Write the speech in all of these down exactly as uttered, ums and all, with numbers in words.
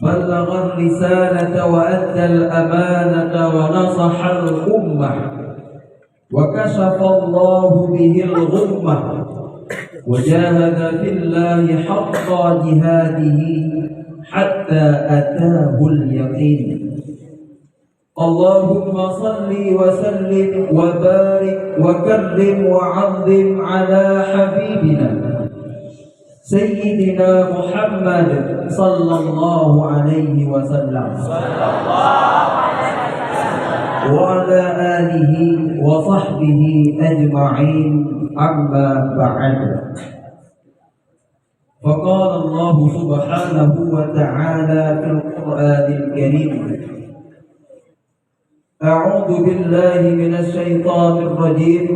بلغ الرسالة وأدى الأمانة ونصح الأمة وكشف الله به الغمة وجاهد في الله حق جهاده حتى أتاه اليقين. اللهم صل وسلم وبارك وكرم وعظم على حبيبنا سيدنا محمد صلى الله عليه وسلم وعلى آله وصحبه أجمعين. أما بعد، فقال الله سبحانه وتعالى في القرآن الكريم: أعوذ بالله من الشيطان الرجيم.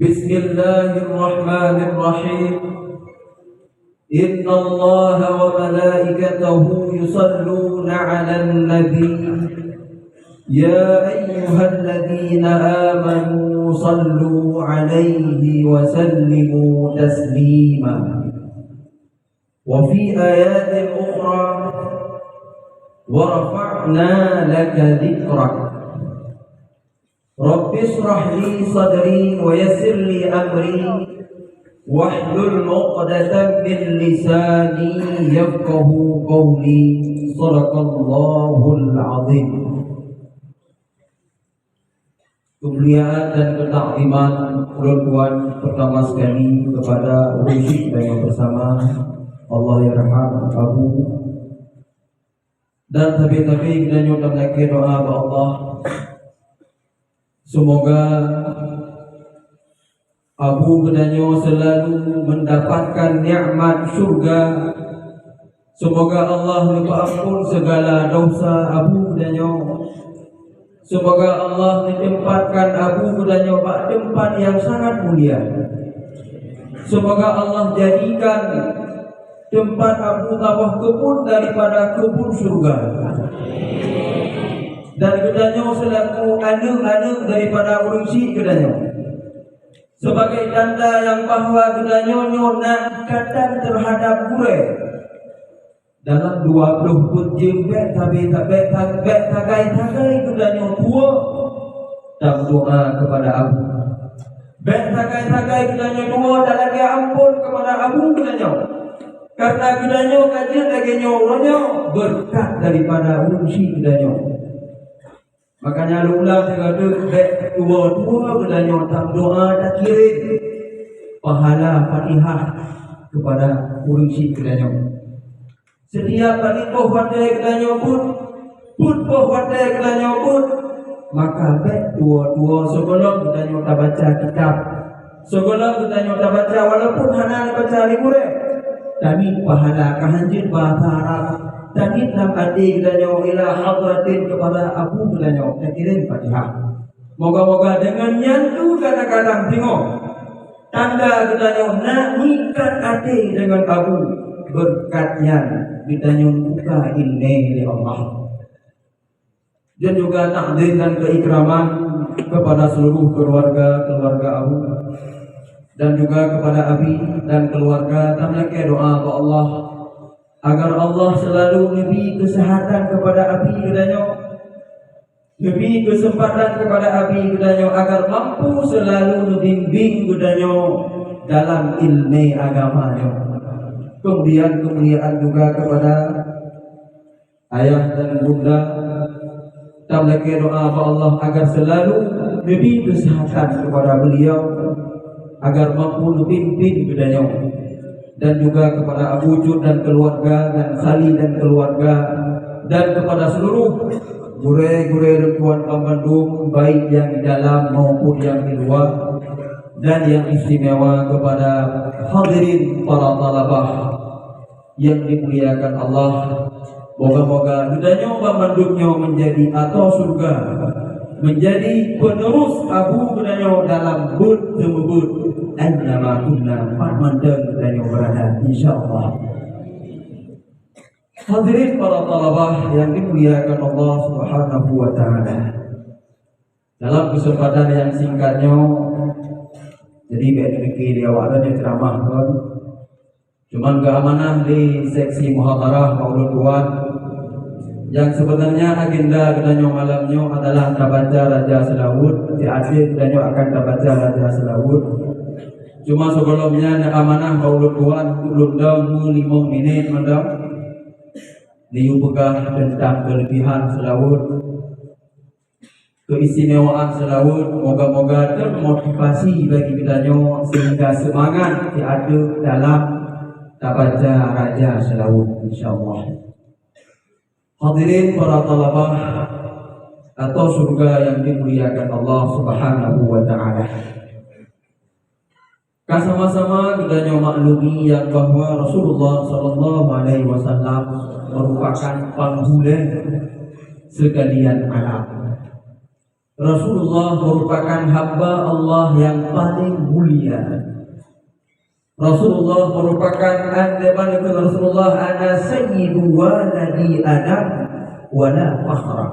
بسم الله الرحمن الرحيم. إن الله وملائكته يصلون على النبي. يا أيها الذين آمنوا صلوا عليه وسلموا تسليما. وفي آيات أخرى: ورفعنا لك ذكرك. رب اشرح لي صدري ويسر لي أمري واحلل عقدة من لساني يفقه قولي. صدق الله العظيم. Keumuliaan dan keutakziman ulôn tuan peurtama sekali keupada ureuëng syik geutanyoe beusama, Allahyarham Abu, dan sabe-sabe geutanyoe tameulakée doa bak Allah. Seumoga Abu geutanyoe seulalu meundapatkan nikmat syurga. Seumoga Allah neupeuamphon sigala desya abu geutanyoe. Seumoga Allah neuteumpatkan abu geutanyoe bak teumpat nyang sangat mulia. Seumoga Allah jadikan teumpat abu saboh keubon daripada keubon syurga. Dan geutanyoe seulaku aneuëk-aneuëk daripada ureuëng syik geutanyoe. Sebagai tanda nyang bahwa geutanyoe nyoe na ikatan teuhadab gurée. Dalam dua ploh peuet jeuem bék sabe-sabe bék sagai-sagai geutanyoe tuwoe tameudoá keupada abu. Bék sagai-sagai geutanyoe tuwoe talakée amphon keupada abu geutanyoe. Karena geutanyoe ka jeuet lagée nyoe uroe nyoe beureukat daripada ureuëng syik geutanyoe. Makanya lula sigoe teuk bék tuwoe-tuwoe geutanyoe tameudoá takirém pahala Fatihah keupada ureuëng syik geutanyoe. Setiap kali poh watée geutanyoe buet, buet poh watée geutanyoe buet, maka bék tuwoe-tuwoe sigohlom geutanyoe tabaca kitab. Sigohlom geutanyoe tabaca walaupun hana neubaca di gurée, tanyoe pahala ka hanjeuet bahasa Arab. Tanyoe lam até geutanyoe ila hadratin keupada abu geutanyoe takirém Fatihah. Moga-moga deungon nyan tu kadang-kadang teungoh tanda geutanyoe na ikat até deungon abu. Beureukat nyan geutanyoe buka ileumé lé Allah. Dan juga takzim dan keikraman kepada seluruh keluarga-keluarga abu, dan juga kepada abi dan keluarga. Tameulakée doá bak Allah agar Allah selalu neubri keuseuhatan kepada abi geutanyoe, neubri keuseumpatan kepada abi geutanyoe agar mampu selalu neubimbing geutanyoe dalam ileumé agama nyoe. Kemudian keumuliaan juga kepada ayah dan bunda, tameulakée doá bak Allah agar selalu neubri keuseuhatan keupada beuliau, agar mampu neupimpin geutanyoe, dan juga keupada Abu Cut dan keuluwarga, dan Sali dan keuluwarga, dan keupada seuluruh gurée-gurée lôn tuan banmandum, baik nyang di dalam maupun nyang di luwa, dan nyang istimewa keupada hadirin para thalabah nyang dimuliakan Allah. Moga-moga geutanyoe banmandum nyoe meunjadi atoe syeuruga, meunjadi peuneurus abu geutanyoe dalam buet seumeubeuet, aina ma kunna, pat mantong geutanyoe beurada, insya Allah. Hadirin para thalabah nyang dimuliakan Allah Subhanahu wa Taala. Dalam keuseumpatan nyang singkat nyoe, jadi bék neupiké lé awak droeneuh nyang ceuramah kon. Cuman geuamanah lé seksi muhadharah bak ulôn tuan, nyang sebenarnya agenda geutanyoe malam nyoe adalah tabaca Raja Seulaweuet, di akhir geutanyoe akan tabaca Raja Seulaweuet. Cuma sigohlom nyan amanah bak ulôn tuan, ulôn dong limong minit mantong. Neuyue peugah teuntang keulebihan seulaweuet, keistimewaan seulaweuet, moga-moga termotivasi bagi geutanyoe sehingga seumangat siat dalam tabaca Raja Seulaweuet, insya Allah. Hadirin para talabah atau syurga yang dimuliakan Allah Subhanahu wa Ta'ala. Ka sama-sama geutanyoe maklumi nyang bahwa Rasulullah sallallahu alaihi wasallam merupakan panghulée sekalian alam. Rasulullah merupakan hamba Allah yang paling mulia. Rasulullah merupakan, Rasulullah, "Ana sayyidu waladi Adam wala fakhra."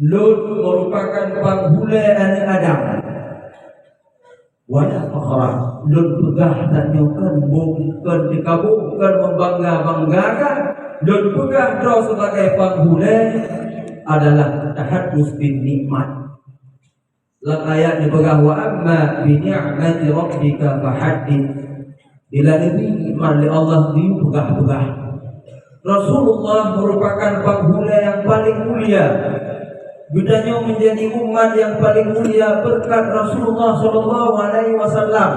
Lôn merupakan panghulée aneuëk Adam. Wala fakhra, lôn peugah tanyoe kon bong, kon teukabu, kon meubangga-banggakan. Lôn peugah droe sebagai panghulée adalah tahadus bin nikmat. Lam ayat dipeugah, "Wa amma bi ni'mati rabbika fahaddits." Bila neubri nikmat lé Allah, dipeugah-peugah. Rasulullah merupakan panghulée yang paling mulia. Geutanyoe menjadi umat yang paling mulia berkat Rasulullah sallallahu alaihi wasallam.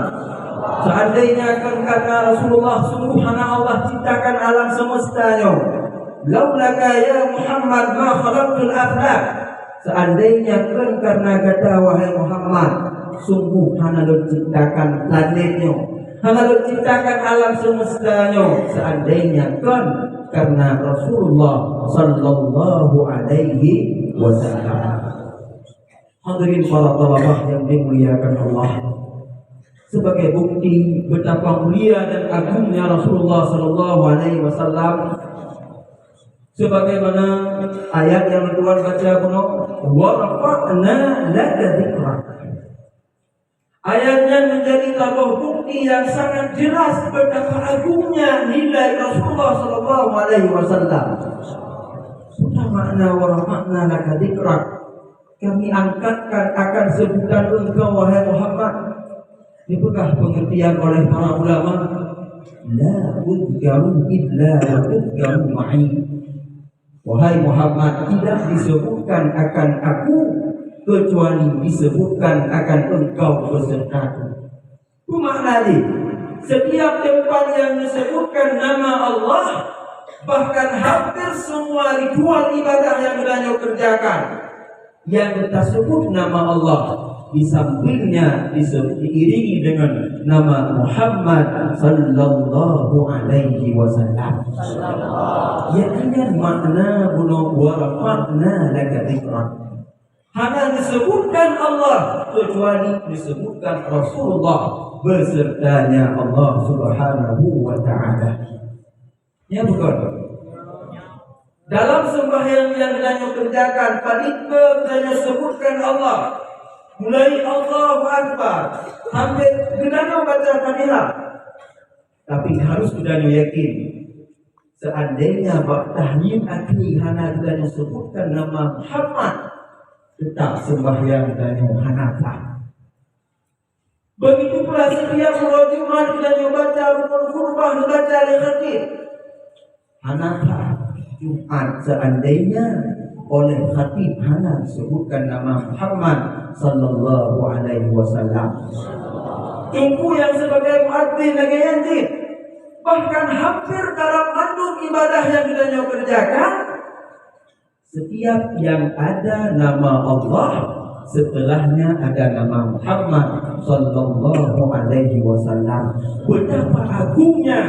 Seandainya kon karena Rasulullah, sungguh hana Allah ciptakan alam semesta nyoe. Laulaka ya Muhammad ma khalaqtul aflak. Seandainya kon karena gata, wahai Muhammad, sungguh hana lôn ciptakan planet nyoe, hana lôn ciptakan alam semesta nyoe, seandainya kon karena Rasulullah sallallahu alaihi wasallam. Hadirin para talabah yang dimuliakan Allah, sebagai bukti betapa mulia dan agungnya Rasulullah sallallahu alaihi wasallam, sebagaimana ayat nyang Tuhan baca bunoe, "Wa rafa'na laka dzikrak." Ayat nyan menjadi saboh bukti yang sangat jelas betapa agungnya nilai Rasulullah sallallahu alaihi wasallam. Apa makna "Wa rafa'na laka dzikrak"? Kami angkatkan akan sebutan engkau, wahai Muhammad. Dipeugah pengertian oleh para ulama, "La udzkaru illa wa udzkaru ma'i." Wahai Muhammad, tidak disebutkan akan aku kecuali disebutkan akan engkau besertaku. Peue makna jih? Setiap tempat yang disebutkan nama Allah, bahkan hampir semua ritual ibadah yang geutanyoe kerjakan, yang tersebut nama Allah, di sampingnya disebut, diiringi dengan nama Muhammad sallallahu alaihi wasallam. Yakni makna bunoe "Wa rafa'na laka dzikrak". Hana disebutkan Allah kecuali disebutkan Rasulullah besertanya Allah Subhanahu wa Ta'ala. Ya bukan? Dalam sembahyang yang geutanyoe kerjakan, padit geutanyoe sebutkan Allah. Mulai Allahu Akbar sampai geutanyoe baca Fatihah. Tapi harus geutanyoe yakin, seandainya bak tahiyat akhé hana geutanyoe sebutkan nama Muhammad, tetap sembahyang geutanyoe hana sah. Begitu pula setiap uroe Jumat geutanyoe baca Rukun Khutbah geubaca lé khatib. Hana sah Jumat seandainya oleh khatib hana disebutkan nama Muhammad sallallahu alaihi wasallam. Teungku nyang sebagai muadzin lagée nyan cit, bahkan hampir dalam mandum ibadah nyang geutanyoe kerjakan, setiap yang ada nama Allah, setelahnya ada nama Muhammad sallallahu alaihi wasallam. Betapa agungnya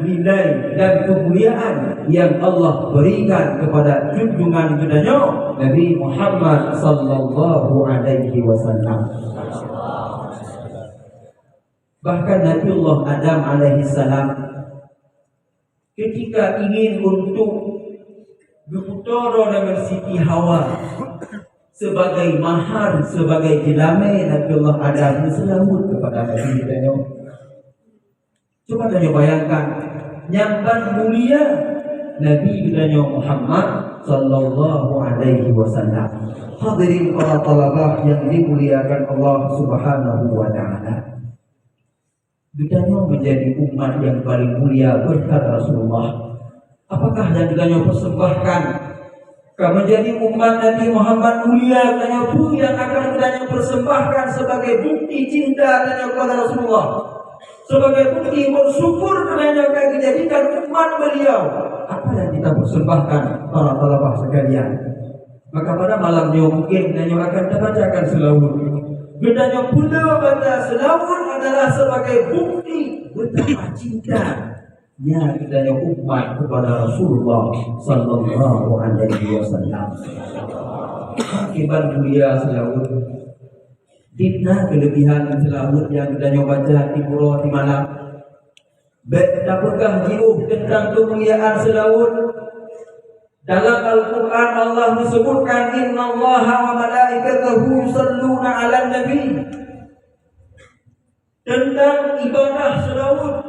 nilai dan kemuliaan yang Allah berikan kepada junjungan geutanyoe Nabi Muhammad sallallahu alaihi wasallam. Bahkan Nabiullah Adam alaihissalam ketika ingin untuk geuputoe droe dengan Siti Hawa sebagai mahar, sebagai jeulamé Nabiullah Adam, neuseulaweuet kepada Nabi geutanyoe. Cuba tanyoe bayangkan, nyang ban mulia Nabi geutanyoe Muhammad sallallahu alaihi wasallam. Hadirin para thalabah yang dimuliakan Allah Subhanahu wa taala. Geutanyoe menjadi umat yang paling mulia berkat Rasulullah. Apakah yang geutanyoe persembahkan ka menjadi umat Nabi Muhammad mulia, geutanyoe peue nyang akan geutanyoe persembahkan sebagai bukti cinta tanyoe kepada Rasulullah, sebagai bukti bersyukur kerana ka dijadikan umat beliau? Apa yang kita persembahkan, para thalabah sekalian? Maka pada malam nyoe mungkin geutanyoe akan tabacakan seulaweuet. Geutanyoe pula baca seulaweuet adalah sebagai bukti betapa cinta nya geutanyoe umat kepada Rasulullah sallallahu alaihi wasallam. Akibat mulia seulaweuet, di na kelebihan seulaweuet nyang geutanyoe baca di uroe di malam. Bèk tapeugah jiôh teuntang keumuliaan seulaweuet. Dalam Al-Quran Allah meusebutkan, "Innallaha wa malaikatahu yusalluna 'alan nabi." Teuntang ibadah seulaweuet,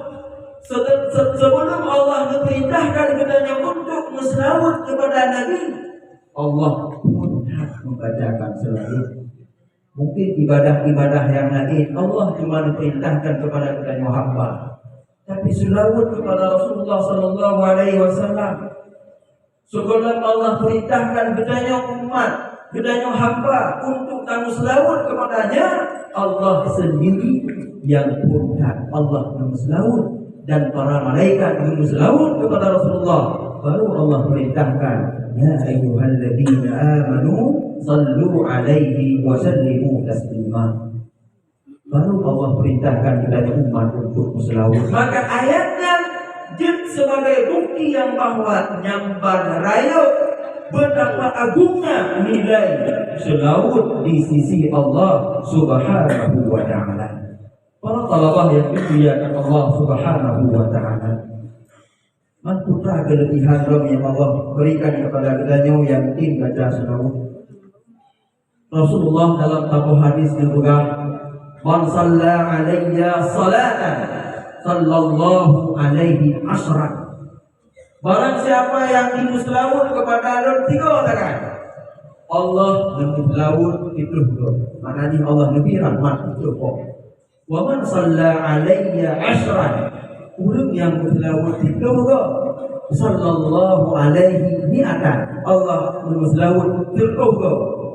se-, se-, sebelum Allah geupeurintahkan geutanyoe untuk meuseulaweuet kepada Nabi, Allah pun that membacakan seulaweuet. Mungkin ibadah-ibadah nyang laén Allah cuma geupeurintahkan kepada geutanyoe hamba, tapi seulaweuet kepada Rasulullah sallallahu alaihi wasallam, sigohlom Allah peurintahkan geutanyoe umat, geutanyoe hamba untuk tameuseulaweuet kepada-Nya, Allah sendiri nyang phôn that Allah geumeuseulaweuet dan para malaikat geumeuseulaweuet kepada Rasulullah. Baru Allah perintahkan, "Ya ayyuhalladzina amanu sallu alaihi wa sallimu taslima." Baru Allah perintahkan geutanyoe umat untuk meuseulaweuet. Maka ayat nyan jeuet sebagai bukti nyang bahwa nyan ban rayeuk betapa agungnya nilai seulaweuet di sisi Allah Subhanahu wa Ta'ala. Para thalabah yang dimuliakan Allah Subhanahu wa Ta'ala, man peue keulebihan lom nyang Allah berikan kepada geutanyoe nyang tem baca seulaweuet. Rasulullah dalam saboh hadis geupeugah, "Man shalla alayya shalatan, shallallahu alaihi ashran." Barang siapa yang geumeuseulaweuet kepada lôn tiga sagai, Allah geumeuseulaweuet siplôh goe. Maknanya Allah neubri rahmat siplôh goe. "Wa man shalla alayya ashran," ureuëng nyang meuseulaweuet siplôh goe, "shallallahu alaihi mi'atan," Allah geumeuseulaweuet siplôh goe.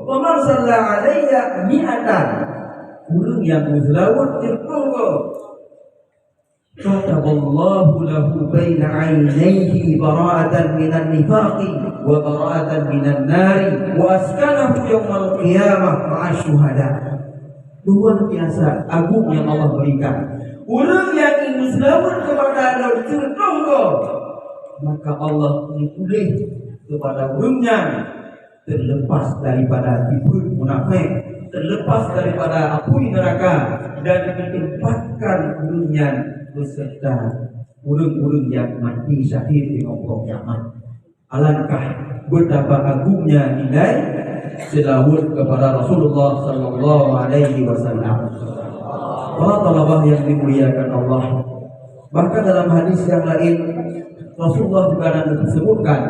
"Wa man shalla alayya mi'atan," ureuëng nyang meuseulaweuet siplôh goe, "kataballahu lahu baina ainaihi bara'atan minan nifaqi wa bara'atan minan nari wa askanahu yaumal qiyamah ma'asy syuhada." Luar biasa agung yang Allah berikan. Ureuëng nyang meuseulaweuet kepada lôn siplôh goe, maka Allah geupuléh kepada ureuëng nyan terlepas daripada sifeuet munafék, terlepas daripada apui neuraka, dan ditempatkan ureuëng nyan beserta ureuëng-ureuëng nyang mati syahid di Yaumul Qiyamah. Alangkah betapa agungnya nilai seulaweuet kepada Rasulullah sallallahu alaihi wasallam. Para thalabah yang dimuliakan Allah, bahkan dalam hadis yang lain, Rasulullah juga ada disebutkan,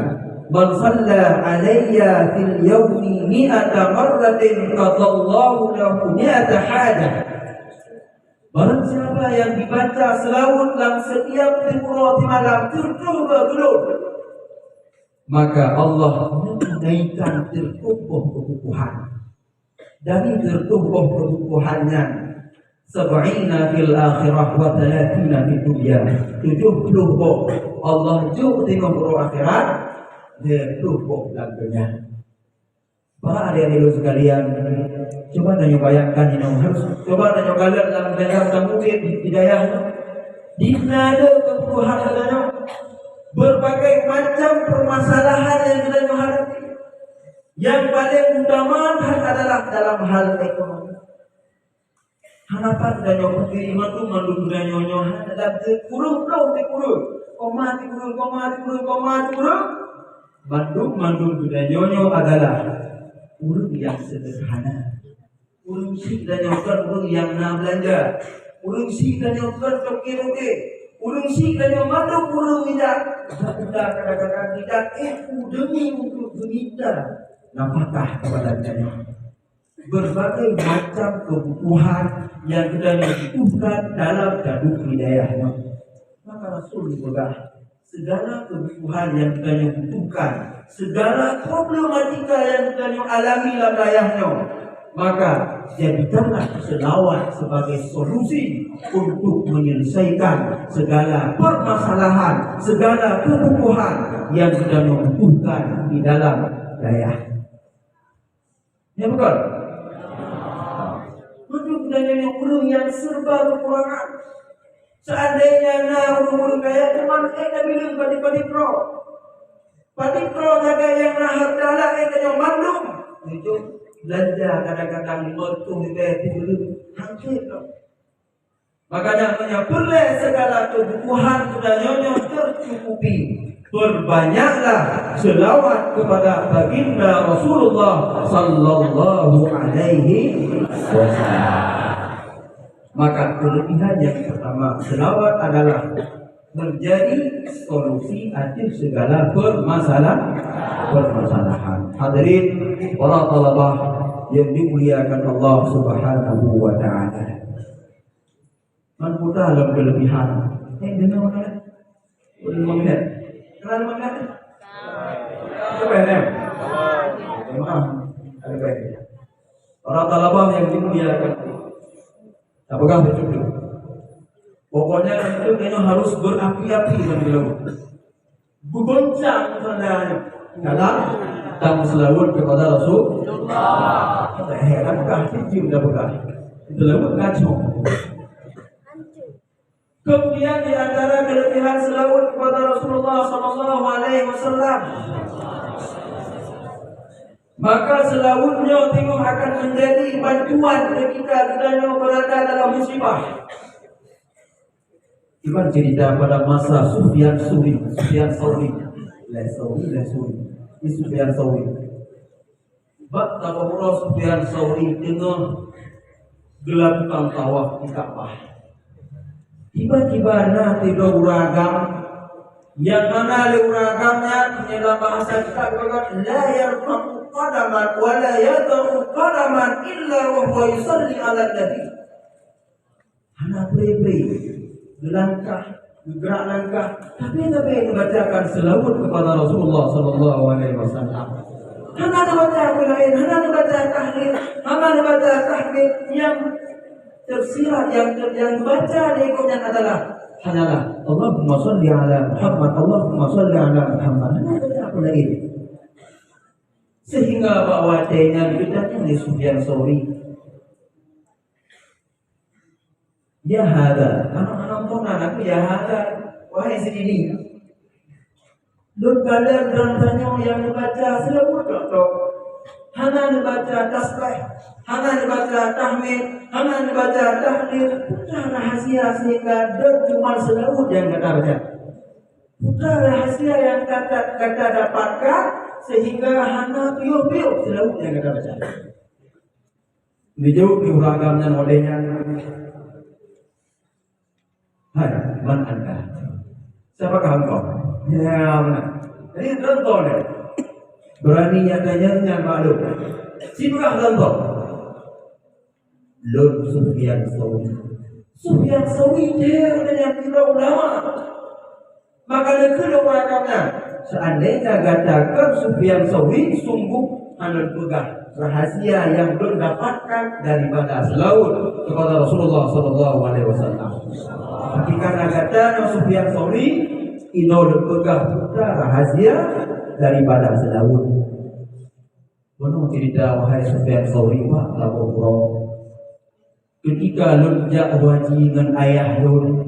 "Man shalla alayya fil yaumi mi'ata marratin qadallahu lahu mi'ata hajah." Barang siapa yang dibaca seulaweuet dalam setiap tiep uroe di malam siplôh goe keu lôn, maka Allah menunaikan siplôh boh keubutuhan. Dari siplôh boh keubutuhan nyan, sab'ina fil akhirah wa thalathina fid dunya. Tujoh ploh boh Allah jok teungoh uroe akhirat, dua ploh boh lam donya. Para adik-adik lôn sekalian, cuba tanyoe bayangkan inoe, harus cuba tanyoe kalon lam dayah, lam bukit di dayah nyoe. Di na le keubutuhan geutanyoe, berbagai macam permasalahan yang geutanyoe hadapi. Yang paling utama adalah dalam hal ekonomi. Hana pat geutanyoe peugiri mandum-mandum geutanyoe nyoe hana dapeuet kureueng ploh sikureueng, koma sikureueng, koma sikureueng, koma sikureueng. Mandum-mandum geutanyoe nyoe adalah ureuëng nyang seuderhana. Ureuëng syiek tanyoe kon ureuëng nyang na beulanja. Ureuëng syiek tanyoe kon toke-toke. Ureuëng syiek dan nyang mandum ureuëng ngidak, kadang-kadang ngidak, eh, demi untuk meminta nafkah kepada geutanyoe. Berbagai macam kebutuhan yang geutanyoe butuhkan dalam kandung hidayah nyoe. Maka Rasul geupeugah, segala kebutuhan yang geutanyoe butuhkan, segala problematika yang geutanyoe alami lam dayah nyoe, maka jadikanlah selawat sebagai solusi untuk menyelesaikan segala permasalahan, segala kebutuhan yang geutanyoe butuhkan di dalam dayah. Ya, betul? Betul, geutanyoe ureuëng nyang serba kekurangan. Seandainya na ureuëng-ureuëng kaya, teuma ék tabileung padub-padub droe. Padub droe sagai nyang na hareuta, ék tanyoe mandum. Untuk belanja kadang-kadang lima reutôh ribèe, sireutôh ribèe, han sép lom. Makanya, meunyoe peureulèe segala kebutuhan geutanyoe nyoe tercukupi, perbanyaklah selawat kepada Baginda Rasulullah sallallahu alaihi wasallam. Maka kelebihan yang pertama, selawat adalah menjadi solusi atas segala permasalahan, permasalahan. Hadirin para talabah yang dimuliakan Allah Subhanahu wa taala. Man peue lom kelebihan? Eh, deungoe mana? Ulama melihat. Kenal mana? Siapa yang kenal? Jemaah. Ada baik. Para talabah yang dimuliakan Allah. Tak pegang betul tu. Pokoknya, itu kayaknya harus berapi-api dalam ilmu. Bergoncang sebenarnya dalam dan selawat kepada Rasulullah. Kita heran kah, sijil dah pegang. Selawat kacau. Kemudian, di antara kelebihan selawat kepada Rasulullah sallallahu alaihi wasallam, maka selawat nyoe teungoh akan menjadi bantuan ketika geutanyoe berada dalam musibah. Iban cerita pada masa Sufyan Sauri, Sufyan Sauri, lé Sauri, lé Sauri. Ini Sufyan Sauri. Bak taboh uroe Sufyan Sauri teungoh geulakukan tawaf di Ka'bah. Tiba-tiba na sidroe ureuëng agam, nyang mana lé ureuëng agam nyan dalam bahasa kitab geupeugah, "La yarfa'u qadaman wa la yada'u qadaman illa wa huwa yusalli 'alan nabi." Hana pré-pré, geulangkah, geugerak langkah, tapi-tapi geubacakan selawat kepada Rasulullah sallallahu alaihi wasallam. Hana geubaca peue laén, hana geubaca tahlil, hana geubaca tahmid, nyang tersirat, nyang ter-, nyang geubaca lé gobnyan adalah, hanyalah, "Allahumma shalli ala Muhammad, Allahumma shalli ala Muhammad." Hana geubaca peue laén. Sehingga bak watèe nyan geutanyong lé Sufyan Sauri, "Ya hadza, aneuk-aneuk meunan aku, ya hadza, wahai si ini. Lôn kalon droe tanyoe nyang neubaca selawat tok-tok. Hana neubaca tasbih, hana neubaca tahmid, hana neubaca tahlil. Peue rahsia sehingga droe cuma selawat nyang gata baca? Peue rahsia nyang gata, gata dapatkan sehingga hana piôh-piôh selawat nyang gata baca?" Dijaweueb lé ureuëng agam nyan watèe nyan, "Hai, man anta? Siapakah engkau?" Ya, beuna. Jadi, contoh dia. Berani nyang tanyong nyan maklum. Sipeugah contoh. "Lôn Sufyan Sauri." Sufyan Sauri jeuet nyan sidroe ulama. Maka neukheun lé ureuëng agam nyan, "Seandainya gata kon Sufyan Sauri, sungguh hana lôn peugah rahsia nyang lôn dapatkan daripada selawat kepada Rasulullah sallallahu alaihi wasallam. Tapi karena gata nyoe Sufyan Sauri, inoe lôn peugah buta rahsia daripada selawat." Bunoe cerita, wahai Sufyan Sauri, bak taboh uroe. Ketika lôn jak haji ngon ayah lôn,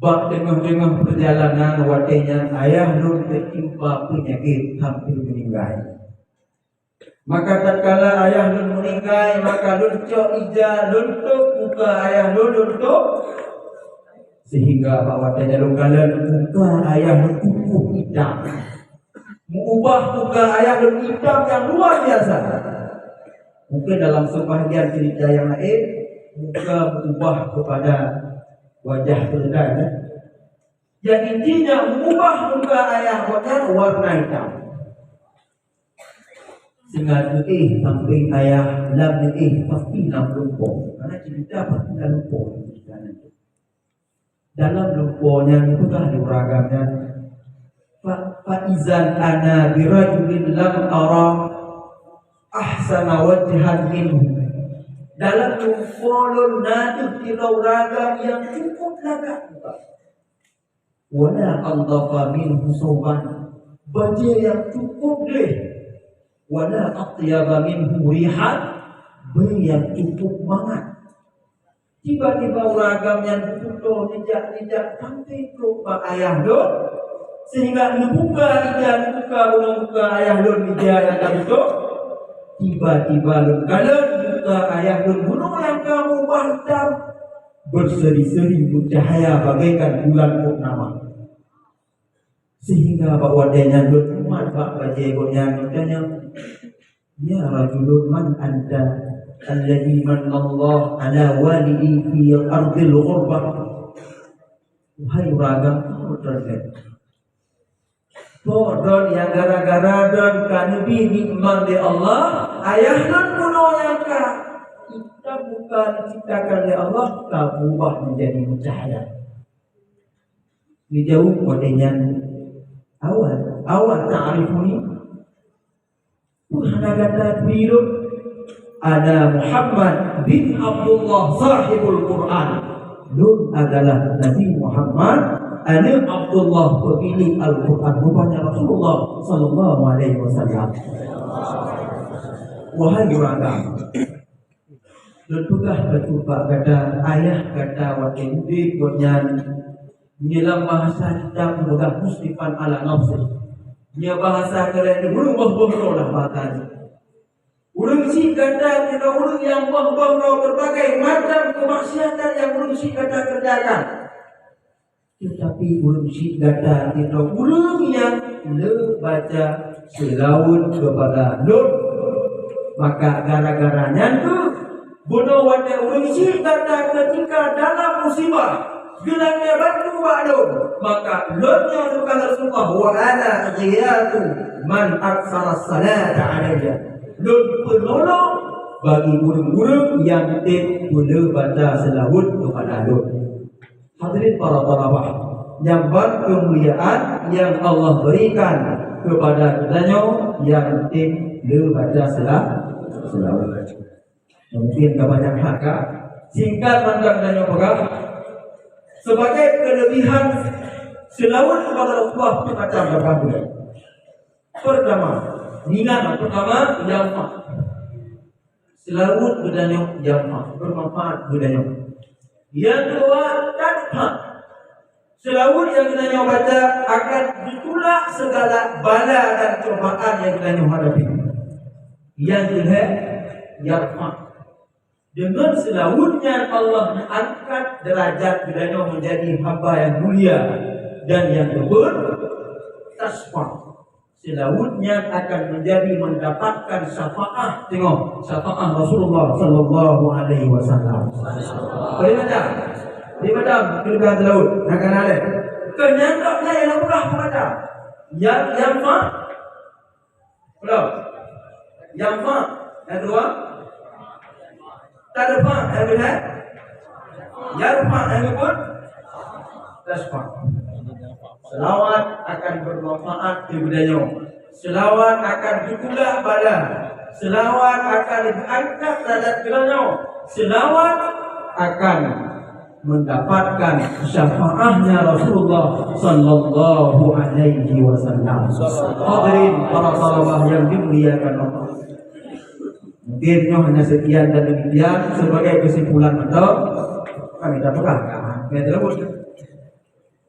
bak teungoh-teungoh peurjalanan watèe nyan ayah lôn teutimpa peunyakét hampir meuninggai. Maka tatkala ayah lôn meuninggai, maka lôn cok ija, lôn tôp muka ayah lôn, lôn tôp. Sehingga bak watèe nyan lôn kalon muka ayah lôn putôh itam. Meuubah muka ayah lôn itam nyang luar biasa. Mungkin dalam sebahagian cerita yang lain, muka meuubah kepada Wajah keudai, kan? Yang intinya mengubah muka ayah gobnyan warna hitam. Sehingga neuéh sampéng ayah lam neuéh pasti na lumpoe. Karena cerita pasti na lumpoe cerita nyan. Dalam lumpoe nyan peugah di ureueng agam nyan, "Fa, fa izan ana birajulin lam ara ahsana wajhan minhu." Dalam lumpoe lôn na deuh sidroe ureueng agam nyang cukup lagak muka. Wala andhafa minhu sauban, bajée nyang cukup gleh. Wala atyaba minhu rihan, bée nyang cukup mangat. Tiba-tiba ureueng agam nyan geututoe nijak-nijak sampai trok bak ayah lôn, sehingga neubuka ija, neubuka bunoe muka ayah lôn ija nyang ka beutôi. Tiba-tiba lôn kalon muka ayah lôn bunoe nyang ka meubah itam, beuseri-seri meucahya bagaikan bulan purnama. Sehingga bak watée nyan lôn umat bak bajée gobnyan, lôn tanyong, "Ya rajulun, man anta alladhi manallahu ala walidi fi ardil ghurbah?" Wahai ureueng agam, soe droe nyan? Soe droe nyang gara-gara droe ka neubi nikmat lé Allah, ayah lôn bunoe nyang ka itam muka diciptakan lé Allah, ka berubah menjadi meucahya. Geujaweueb watée nyan, "Awa, awa ta'rifuni?" Peue hana gata turi lôn? Ana Muhammad bin Abdullah sahibul Quran. Lôn adalah Nabi Muhammad, aneuk Abdullah, peumilék Al-Quran, rupanya Rasulullah sallallahu alaihi wasallam. Wahai ureueng agam, lôn peugah bacut bak gata, ayah gata watée udeb gobnyan, nyoe lam bahasa kitab peugah musrifan ala nafsih. Nyoe bahasa keureun ureueng boh-boh droe lah bahasa nyoe. Ureueng syiek gata keudroe ureueng nyang boh-boh droe berbagai macam kemaksiatan nyang ureueng syiek gata kerjakan. Teutapi ureueng syiek gata keudroe ureueng nyang le baca seulaweuet keupada lôn. Maka gara-gara nyan kheueh bunoe watée ureueng syiek gata keutika dalam musibah, geulakée bantu bak lôn, maka lôn nyoe tugaih Rasulullah, wa ana ghiyasu man aktsara salata alayya. Lôn peunolong bagi ureueng-ureueng nyang tem peuleubata seulaweuet keupada lôn. Hadirin para thalabah, nyang ban keumuliaan nyang Allah berikan keupada geutanyoe nyang tem leubata seula-, seulaweuet. Mungkin ka banyak hak ka. Singkat mantong tanyoe peugah, sebagai kelebihan seulaweuet keupada Rasulullah macam berbagai. Pertama, nilai pertama, nyang fa. Seulaweuet geutanyoe nyang fa, bermanfaat geutanyoe. Nyang keudua, tadfa. Seulaweuet nyang geutanyoe baca akan geutulak segala bala dan cobaan nyang geutanyoe hadapi. Nyang keulhèe, yarfa. Deungon seulaweuet nyan Allah meuangkat deurajat geutanyoe menjadi hamba nyang mulia, dan nyang keupeuet, tasfa. Seulaweuet nyan akan menjadi mendapatkan syafaat. Tengok, syafaat Rasulullah sallallahu alaihi wasallam. Boleh baca? Boleh baca? Keulebihan seulaweuet. Nyang kana lé. Keu nyang dok nyan nyang peugah peue baca? Nyang, nyang fa? Belum. Nyang fa? Nyang keudua? Tadfa, nyang keudua? Yarfa, nyang keupeuet? Tasfa. Seulaweuet akan bermanfaat di geutanyoe. Seulaweuet akan geutulak bala. Seulaweuet akan geuangkat derajat geutanyoe. Seulaweuet akan mendapatkan syafaatnya Rasulullah sallallahu alaihi wasallam. Hadirin para thalabah yang dimuliakan Allah. Mungkin nyoe hanya sekian dan demikian sebagai kesimpulan atau kami dah pegang. Nah, biar terus.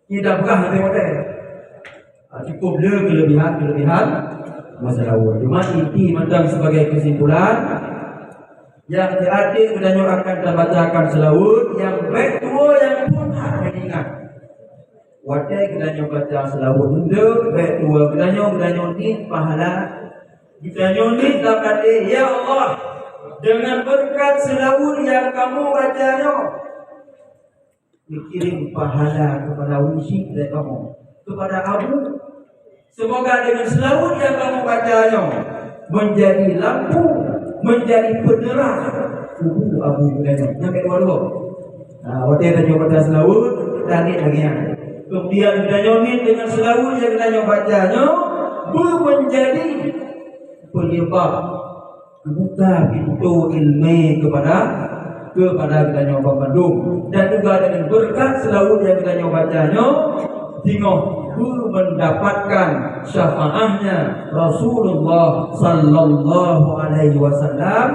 Kita pegang nanti model. Ah, cukup le kelebihan-kelebihan masa lalu. Cuma inti mantong sebagai kesimpulan, nyang teuaté geutanyoe akan tabacakan seulaweuet nyang bèk tuwoe nyang phon hana ingat. Watèe geutanyoe baca seulaweuet nyan, bèk tuwoe geutanyoe, geutanyoe niet pahala. Geutanyoe niet lam até, "Ya Allah, deungon beureukat seulaweuet nyang kamoe baca nyoe, Dikirim pahala kepada ureuëng syik dari kamoe, kepada Abu. Semoga dengan selawat yang kamu baca nyoe menjadi lampu, menjadi penerang kubu Abu Hurairah. Nyampe dua-dua. Nah, watée tanyoe baca selawat, dan ni lagi yang. Kemudian tanyoe ni dengan selawat yang tanyoe baca nyoe, bu menjadi penyebab buka pintu ilmu kepada, kepada geutanyoe bandum. Dan juga dengan berkat selawat yang geutanyoe baca nyoe, singoh bu mendapatkan syafaatnya Rasulullah sallallahu alaihi wasallam.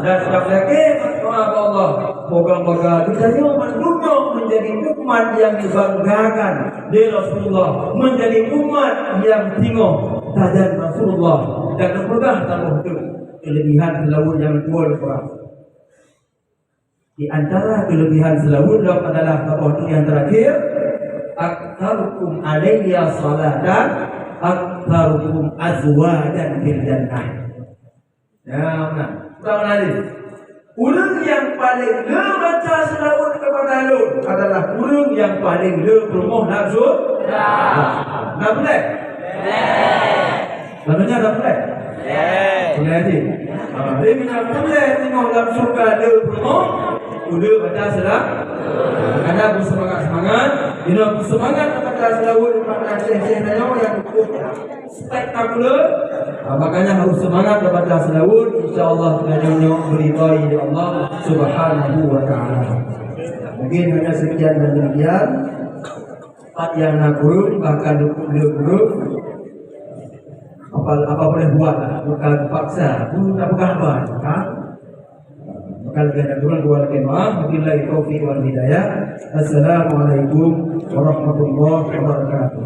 Dan tak lagi doa Allah, moga-moga geutanyoe bandum menjadi umat yang dibanggakan di Rasulullah, menjadi umat yang singoh tajan Rasulullah. Dan peugah taboh tu kelebihan selawat yang dua orang. Di antara kelebihan selawat lom adalah taboh tu yang terakhir, "Aktsarukum alayya salatan, aktsarukum azwajan fil jannah." Ya, nah. Ulang lagi. Ureuëng yang paling le baca selawat kepada lôn adalah ureuëng yang paling le peurumoh lam syurga. Nah, boleh? Maksudnya tak boleh? Boleh aja. Ha, jadi bila boleh tengok lam syurga le peurumoh, boleh baca selawat. Karena bersemangat-semangat, bila bersemangat baca selawat, pada syekh-syekh nyoe yang cukup spektakuler. Ha, makanya harus semangat membaca selawat. InsyaAllah kita nyoe beridai di Allah Subhanahu wa Ta'ala. Mungkin hanya sekian dan demikian. Pat yang na kureueng, bahkan dukuk le kureueng. Apa, apa boleh buat lah, bukan paksa. Guru tak pegang abang, kan? Maka lebih ada kurang dua lagi maaf. Wabillahi taufiq wal hidayah. Assalamualaikum warahmatullahi wabarakatuh.